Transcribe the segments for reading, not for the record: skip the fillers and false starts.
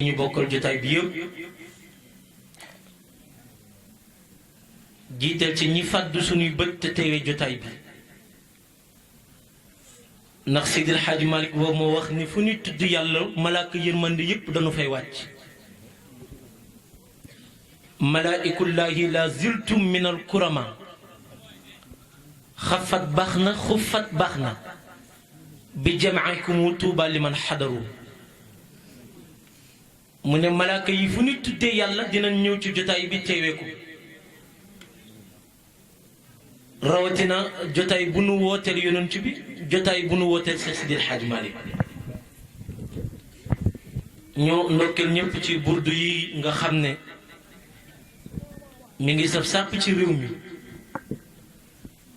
ñu bokkal jotaay bi yëpp jiital ci ñi fàddu suñuy bët te teewee jotaay bi ndax Seydil Hadji Malick boobu moo wax ni fu ñuy tudd yàlla malaaka yërmande yëpp dañu fay wàcc malaa'ikullaahi la ziltum min al kurama xafat baax na xufat baax na bi jam'ikum tuuba liman xadaru mu ne malaaka yi fu ñu tuddee yàlla dinañ ñëw ci jotaay bi teewee ko rawatina jotaay bu nu wooteel yonent bi jotaay bu nu wooteel Seex Sidil Hadji Malick ñoo ndokkeel ñëpp ci burdu yi nga xam ne mi ngi saf sàpp ci réew mi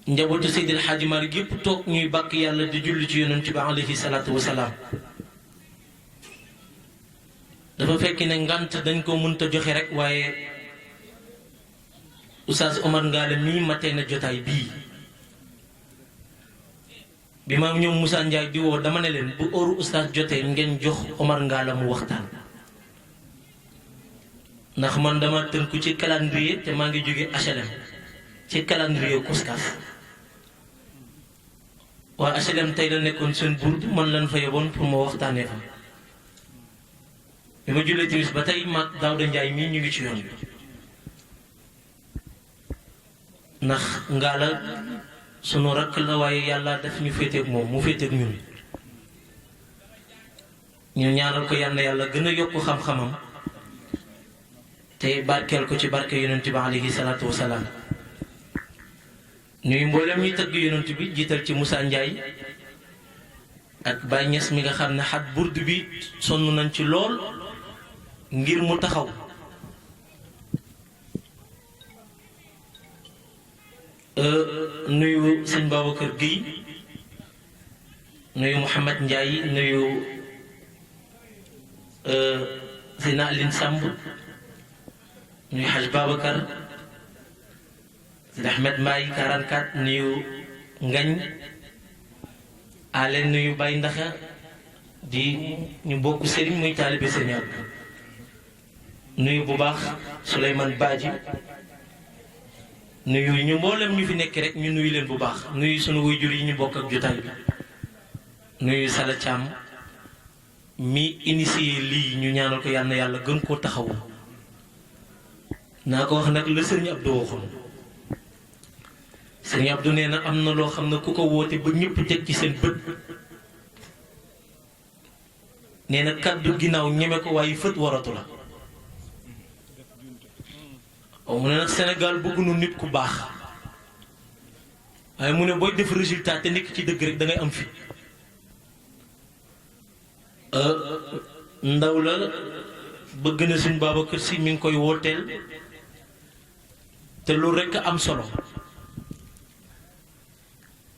njabootu Seydil Hadji Malick yëpp toog ñuy bàkk yàlla di julli ci yonent bi alayhi salaatu wasalaam dafa fekk ne ngant dañ ko mënta joxe rek waaye Oustaz Omar Ngalla mii matee na jotaay bii bi ma ñoom Moussa Ndiaye di woo dama ne leen bu óoru Oustaz jotee ngeen jox Omar Ngalla mu waxtaan ndax man dama tënku ci calendrier te maa ngi jóge HLM ci calendrier Koskas waa HLM tey la nekkoon seen burdu man lan fa yeboon pour ma waxtaanee fa bi ma jullee timis ba tey maag Daouda Ndiaye mii ñu ngi ci yoon bi ndax Ngalla sunu rakk la waaye yàlla daf ñu féeteeg moom mu féeteeg ñun ñu ñaanal ko yàlla gën a yokk xam-xamam te barkeel ko ci barke yonent bi alayhi salaatu wasalaam ñuy mboolem ñuy tëgg yonent bi jiital ci Moussa Ndiaye ak Baye Niass mi nga xam ne xat burdu bi sonn nañ ci lool ngir mu taxaw nuyu sëñ Babacar Guèye nuyu Mouhamed Ndiaye nuyu Zeyna Aline Samb nuyu Haj Babacar Sidi Ahmed Mbaye 44 nuyu Ngañ ale nuyu Baye Ndaxa di ñu bokk sëriñ muy taalibe sëriñ Abdou nuyu bu baax Souleymane Badji nuyu ñu mboolem ñu fi nekk rek ñu nuyu leen bu baax nuyu sunu waajur yi ñu bokk ak jotaay bi nuyu Sala Thiam mi initié lii ñu ñaanal ko yàlla gën koo taxawu naa ko wax nag la sëriñ Abdou waxoon sëriñ Abdou nee na am na loo xam ne ku ko woote ba ñëpp teg ci seen bët nee na kàddu ginnaaw ñeme ko waaye fët waratu la mu ne nag Sénégal bëgguñu nit ku baax waaye mu ne booy def résultat te nekk ci dëgg rek da ngay am fit ndaw la bëgg na suñ Babacar Si mi ngi koy wooteel te loolu rekk am solo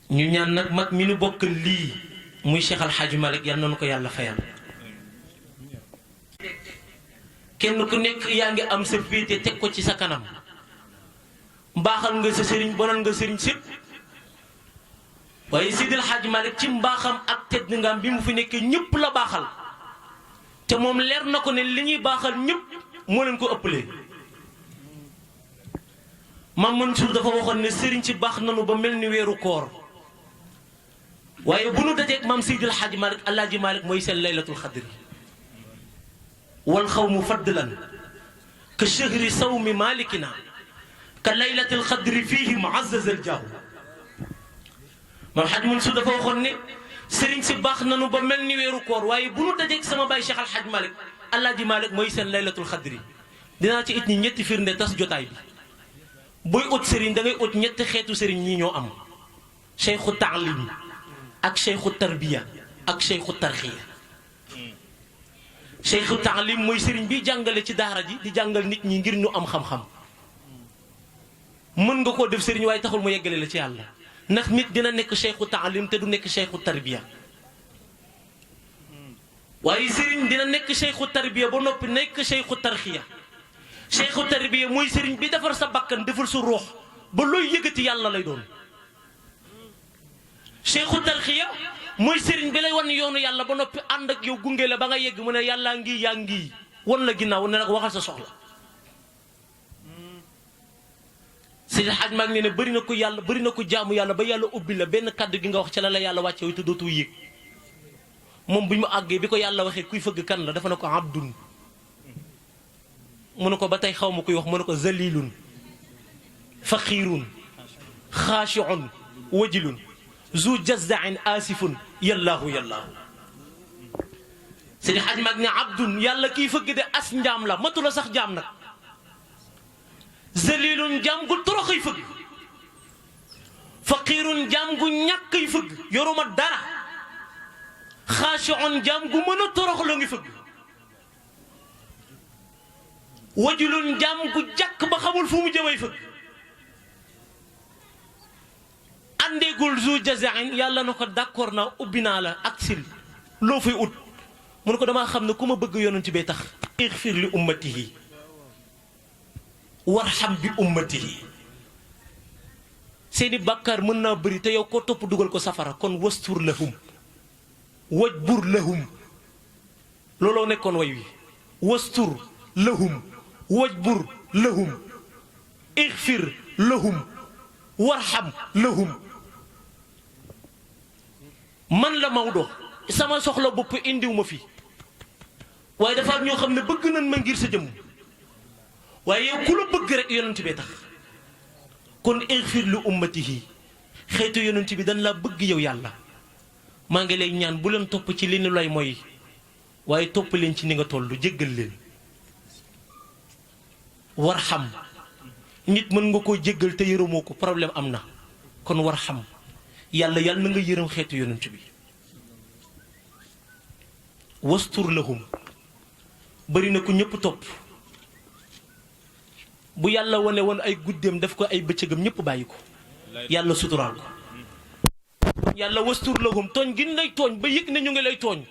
ñu ñaan nag mag mi nu bokk lii muy Cheikh Al Hadji Malick yal na ko yàlla fayal kenn ku nekk yaa ngi am sa féete teg ko ci sa kanam mbaaxal nga sa sëriñ bonal nga sëriñ sépp waaye Seydil Hadji Malick ci mbaaxam ak tedd ngam bi mu fi nekkee ñëpp la baaxal te moom leer na ko ne li ñuy baaxal ñëpp moo leen ko ëppalee Mame Mansour dafa waxoon ne sëriñ ci baax nanu ba mel ni weeru koor waaye bu nu dajeeg maam Seydil Hadji Malick Alaaji Malick mooy seen laylatul xadri wal xawmu fadlan ka shahri sawmi malikina ka laylatil xadri fiihi muazzaz al jaahu maam Hadj Mansour dafa waxoon ne sëriñ si baax nanu ba mel ni weeru koor waaye bu nu dajeeg sama baay Cheikh Al Hadj Malick Alaaji Malick mooy seen laylatul xadri dinaa ci it ñi ñetti firnde tas jotaay bi booy ut sëriñ da ngay ut ñetti xeetu sëriñ ñi ñoo am cheikhu taalim ak cheikhu tarbiya ak cheikhu tarxiya cheikhu taalim mooy sëriñ bi jàngale ci daara ji di jàngal nit ñi ngir ñu am xam-xam mën nga koo def sëriñ waaye taxul mu yeggale la ci yàlla ndax nit dina nekk cheikhu taalim te du nekk cheikhu tarbiya waaye sëriñ dina nekk cheikhu tarbiya ba noppi nekk cheikhu tarxiya cheikhu tarbiya mooy sëriñ bi defar sa bakkan defar sa ruux ba looy yëgati yàlla lay doon cheikhu tarxiya mooy sëriñ bi lay wan yoonu yàlla ba noppi ànd ak yow gunge la ba nga yegg mu ne yàllaa ngi yaa ngi wan la ginnaaw ne nag waxal sa soxla. Seydi Hadj Malick ne bëri na ko yàlla bëri na ko jaamu yàlla ba yàlla ubbi la benn kàddu gi nga wax ca la yàlla wàcce te dootoo yéeg. moom bu ñu mu àggee bi ko yàlla waxee kuy fëgg kan la dafa ne ko abdun mu ne ko ba tey xaw ma kuy wax mu ne ko zalilun faqiirun xaashiun wajilun zu jazzain asifun yallaahu yallaahu. Seydi Hadj Malick ne abdun yàlla kiy fëgg de as njaam la matu la sax jaam nag. zalilun jaam gu toroxay fëgg. faqiirun jaam gu ñàkkay fëgg yoruma dara. xaashiun jaam gu mën a torox la ngi fëgg. wajulun jaam gu jàkk ba xamul fu mu jëmay fëgg. àndeegul zu jazain yàlla na ko d'accord naa ubbi naa la ak sil loo fay ut mu ne ko damaa xam ne ku ma bëgg yonent bee tax. ixfir li ummatihi warham bi ummatihi. seeni bàkkaar mën naa bëri te yow koo topp dugal ko safara kon wastur lahum wajbur lahum looloo nekkoon way wi wastur lahum wajbur lahum ixfir lahum warham lahum. man la Maodo sama soxla bopp indiw ma fi waaye dafa am ñoo xam ne bëgg nañ ma ngir sa jëmm waaye yow ku la bëgg rek yonent bee tax kon ixfir li ummatihi xeetu yonent bi dañ laa bëgg yow yàlla. maa ngi lay ñaan bu leen topp ci li ni lay mooy waaye topp leen ci ni nga toll jéggal leen. war xam nit mën nga koo jéggal te yërëmoo ko problème am na kon war xam yàlla na nga yërëm xeetu yonent bi. wastur lahum bëri na ko ñëpp topp bu yàlla wane woon ay guddeem def ko ay bëccëgam ñëpp bàyyi ko yàlla suturaal ko. yàlla wastur lahum tooñ gin lay tooñ ba yëg ne ñu ngi lay tooñ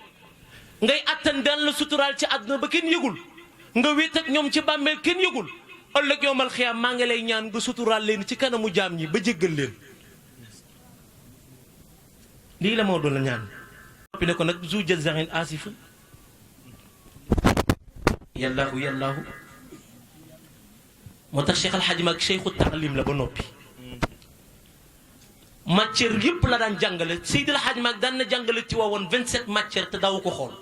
ngay attan daan la suturaal ci àdduna ba kenn yëgul nga wéet ak ñoom ci bàmmeel kenn yëgul ëllëg yowmal xiyaam maa ngi lay ñaan nga suturaal leen ci kanamu jaam ñi ba jéggal leen. lii la moo doon la ñaan noppi ne ko nag zu jazain asifun yallaahu yallaahu. moo tax Cheikh Al Hadj Malick cheikhu taalim la ba noppi matière yëpp la daan jàngale Seydi El Hadj Malick daan na jàngale ci waawoon 27 matière te daawu ko xool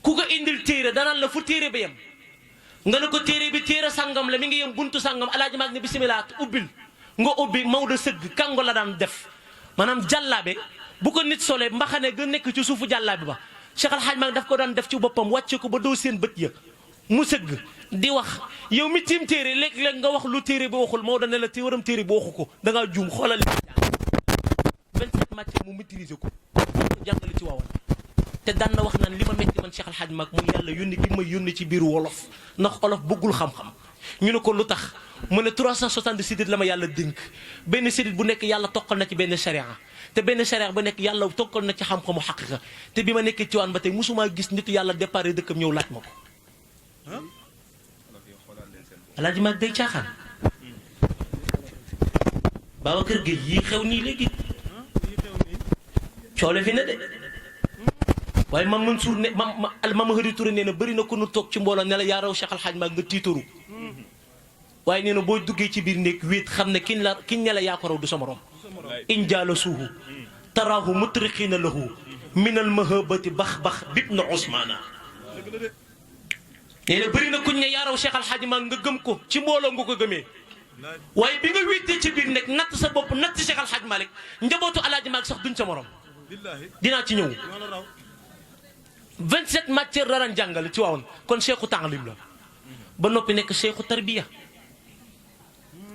ku ko indil téere danaan la fu téere ba yem nga ne ko téere bi téere sàngam la mi ngi yem buntu sàngam El Hadj Malick ne bisimilah ubbil nga ubbi Maodo sëgg kàngo la daan def maanaam jàllaabe bu ko nit solee mbaxane ga nekk ci suufu jàllaabe ba Cheikh El Hadj Malick daf ko daan def ci boppam wàcce ko ba doo seen bët ya mu sëgg di wax yow mi tiim téere léeg-léeg nga wax lu téere bi waxul Maodo ne la téeram téere bi waxu ko da ngaa juum xoolal li 27 matière mu maîtriser ko jàngale ci waawoon te daan na wax naan li ma metti man Cheikh Al Hadj Malick muy yàlla yónni gi ma yónni ci biiru wolof ndax olof bëggul xam-xam ñu ne ko lu tax mu ne 360 sidit la ma yàlla dénk benn sidit bu nekk yàlla toqal na ci benn sharia te benn sharia bu nekk yàlla toqal na ci xam-xamu xaqiqa te bi ma nekkee ci waan ba tey mosumaa gis nitu yàlla départ dëkkam ñëw laaj ma ko. El Hadj Malick day caaxaan Babacar Gueye yii xew nii léegi coole fi ne de waaye Mame Mansour ne Mame Hadi Touré nee na bëri na ko nu toog ci mbooloo ne la yaa raw Cheikh Al Hadj Malick nga tiitaru waaye nee na boo duggee ci biir néeg wéet xam ne kiñ ne la yaa ko raw du sa morom in jaala suuhu taraahu mutriqiina lahu min al mahabati bax bib na Ousmana nee na bëri na kuñ ne yaa raw Cheikh Al Hadj Malick nga gëm ko ci mbooloo nga ko gëmee waaye bi nga wéetee ci biir nekk natt sa bopp natt Cheikh Al Hadj Malick njabootu El Hadj Malick sax duñ sa morom dinaa ci ñëw 27 matières la daan jàngale ci waawoon kon cheikhu taalim la ba noppi nekk cheikhu tarbiya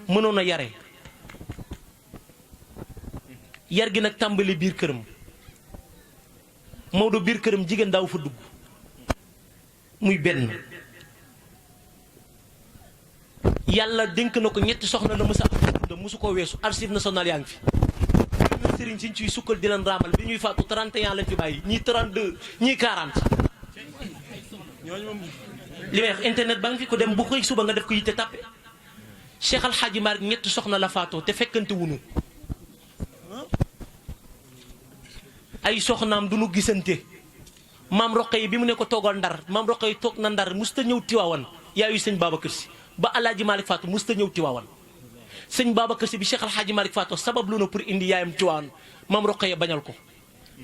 mënoon a yare yar gi nag tàmbali biir këram Maodo biir këram jigéen daaw fa dugg muy benn yàlla dénk na ko ñetti soxna la mësa am mësu ko weesu archive national yaa ngi fi sëriñ siñ ciy sukkal di leen raamal bi ñuy faatu 31 lañ fi bàyyi ñii 32 ñii 40 li may wax internet ba nga fi ko dem bu koy suba nga def ko yitte tàppe Cheikh Al Hadj Malick ñetti soxna la faatoo te fekkante wunu ay soxnaam du nu gisante maam Roqay bi mu ne ko toogal Ndar maam Roqay toog na Ndar musta ñëw Tiwaawan yaayu sëñ Babacar Si ba Alaaji Malick Fatou musta ñëw Tiwaawan sëñ Babacar Si bi Cheikh Alhaaji Malick Fatou sabab lu na pour indi yaayam Tiwaawan maam Roqay bañal ko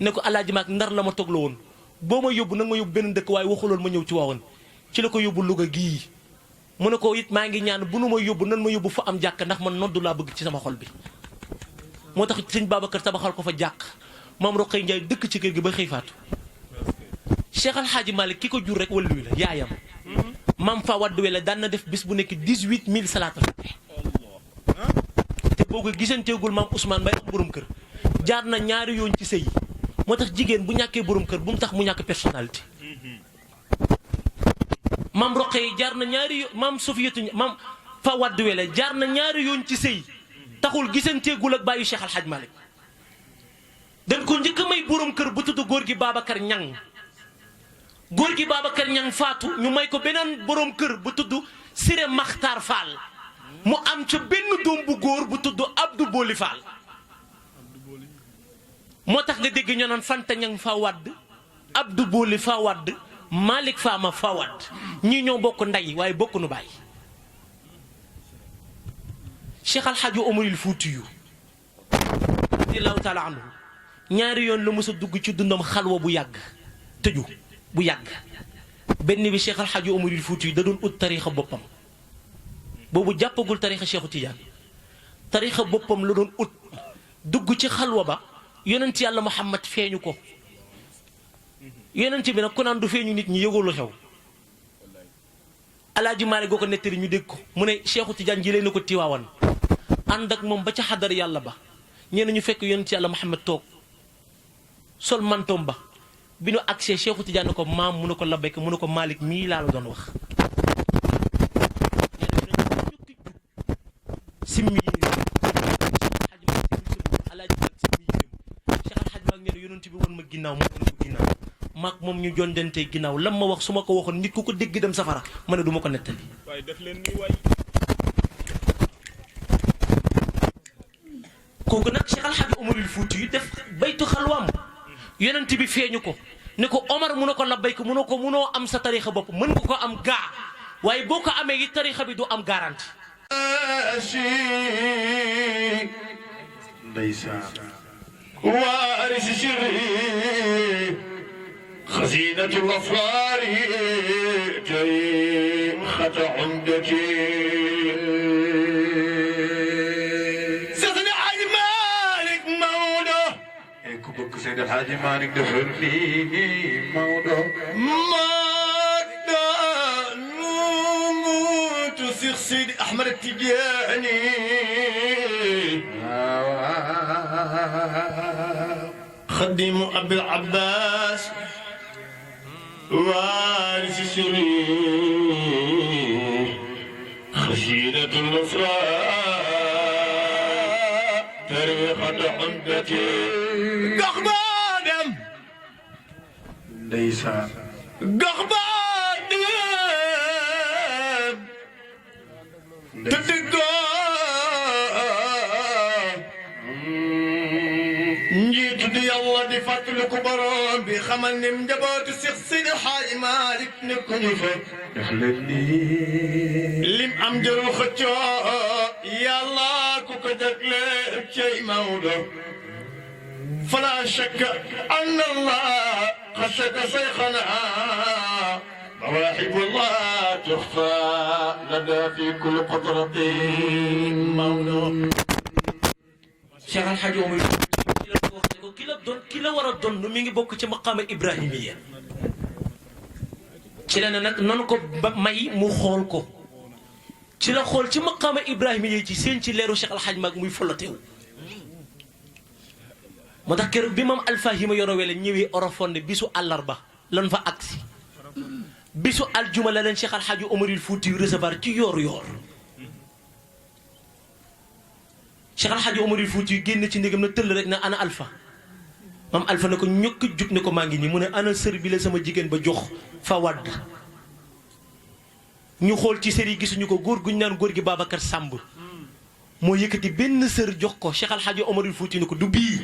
ne ko Alaaji Malick Ndar la ma toog la woon boo ma yóbbu nag ma yóbbu benn dëkk waaye waxuloon ma ñëw Tiwaawan ci la ko yóbbu Louga gii mu ne ko it maa ngi ñaan bu nu ma yóbbu nan ma yóbbu fa am jàkk ndax man noddu laa bëgg ci sama xol bi moo tax sëñ Babacar tabaxal ko fa jàkk maam Roqay Njaay dëkk ci kër gi ba xëy faatu Cheikh Alhaaji Malick ki ko jur rek wàllu la yaayam maam fa waddu la daan na def bis bu nekk 18000 salaat te boo ko gisanteegul maam Ousmane Mbaye am borom kër jaar na ñaari yoon ci sëy moo tax jigéen bu ñàkkee borom kër bu mu tax mu ñàkk personnalité maam Roqee jaar na ñaari yoon maam Sofiyatu maam fa waddu la jaar na ñaari yoon ci sëy taxul gisanteegul ak bàyyi Cheikh Alhaaji Malick dañ ko njëkk a may borom kër bu tudd góor gi Babacar Ñang góor gi Babacar Ñang faatu ñu may ko beneen borom kër bu tudd Siré Maxtaar Fall mu am ca benn doom bu góor bu tudd Abdou Boli Fall moo tax nga dégg ñoo naan Fanta Ñang fa wadd Abdou Boli fa wadd Malick Fama fa wadd ñii ñoo bokk ndey waaye bokk nu bàyyi Cheikh Alhaaji Omaril Fuutiyu radiyallaahu taala anhu ñaari yoon la mës a dugg ci dundam xalwa bu yàgg tëju bu yàgg benn bi Cheikh Alhaaji Omaril Fuutiyu da doon ut tariixa boppam boobu jàppagul tariixa Cheikhu Tidiane tariixa boppam la doon ut dugg ci xalwa ba yonent yàlla Muhammad feeñu ko yonent bi nag ku naan du feeñu nit ñi yëgul lu xew Alaaji Maalik goo ko nettali ñu dégg ko mu ne Cheikhu Tidiane jëlee na ko Tiwaawan ànd ak moom ba ca xadar yàlla ba ñee ñu fekk yonent yàlla Muhammad toog sol mantoom ba bi nu agsee Cheikhu Tidiane ko maam mu ne ko labbayka mu ne ko Malick mii laa la doon wax simmi yéen Alaaji Maalik simmi yéen Cheikh Alhaaji Maalik nee na yonent bi woon ma ginnaaw ma woon ko ginnaaw maag moom ñu jondentee ginnaaw lam ma wax su ma ko waxoon nit ku ko dégg dem safara ma ne du ma ko nettali waaye def leen nii waay kooku nag Cheikh Alhaaji Omaril Fuuti yu def baytu xalwaam yonent bi feeñu ko ne ko Omar mu ne ko labbayka mu ne ko munoo am sa tariixa bopp mën nga ko am gaa waaye boo ko amee yi tariixa bi du am garanti ndeysaan waaris sirri xasinatul afraari tey xata umdati Seydi Hadji Malick Maodo e ku bëgg Seydi Hadji Malick defar lii Maodo Maodo numutu Seex Seydi Ahmad Tijaani خديم أبي العباس وارث سري خزينة الوفاء طريقة حمدتي قخبادم ليس قخبادم تدقى njiitu di yàlla di fàttaliku borom bi xamal ne njabootu Seex Seydi Hadji Malick nekkuñu fa def leen nii lim am jarul xëccoo yàlla ku ko jagleel cey Maodo fala shakka anna Allah xasaka sayxana مواهب الله تخفى لدى في كل قطرة مولود Cheikh Alhaaji Omaril ki la war a doon mi ngi bokk ci maqaama Ibrahimiya ci la ne nag nanu ko may mu xool ko ci la xool ci maqaama Ibrahimiya ci seen ci leeru Cheikh Alhaaji Maag muy foloteewu moo tax keroog bi moom Alfahima Yoro Wele ñëwee Orofonde bisu àllarba lan fa agsi bisu aljuma la leen Cheikh Alhaaji Omaril Fuuti yu recevoir ci yoor Cheikh Alhaaji Omaril Fuuti yu génn ci ndégam na tëll rek na ana Alpha maam Alpha ne ko ñokk jug ne ko maa ngi nii mu ne ana sër bi la sama jigéen ba jox fa wadd ñu xool ci sër yi gisuñu ko góor guñ naan góor gi Babacar Samb moo yëkkati benn sër jox ko Cheikh Alhaaji Omaril Fuuti ne ko du bii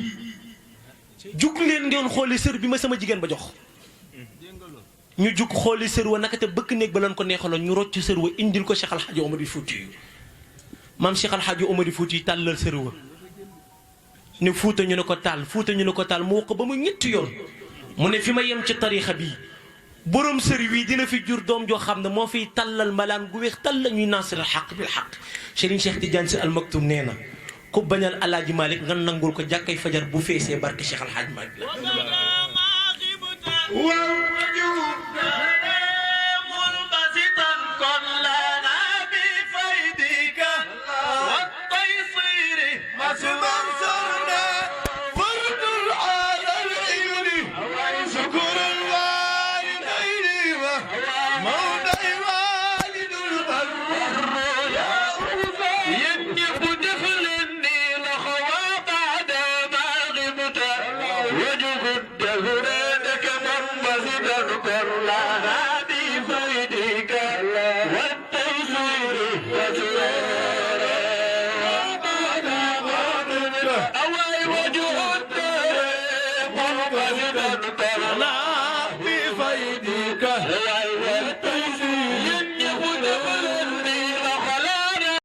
jug leen ngeen xooli sër bi ma sama jigéen ba jox ñu jug xooli sër wa naka te bëkk néeg ba leen ko neexaloon ñu rocc sër wa indil ko Cheikh Al Hadj Omar Fouti maam Cheikh Al Hadj Omar Fouti tàllal sër wa ne Fuuta ñu ne ko taal Fuuta ñu ne ko taal mu wax ko ba mu ñetti yoon mu ne fi ma yem ci tariixa bii borom sër wi dina fi jur doom joo xam ne moo fiy tàllal malaan gu weex tàll la ñuy naasiril xaq bil xaq Serigne Cheikh Tidiane Sy Al Maktoum nee na ku bañal Alaaji Malick nga nangul ko jàkkay fajar bu feesee barke Cheikh Al Hadj Malick la بفيدك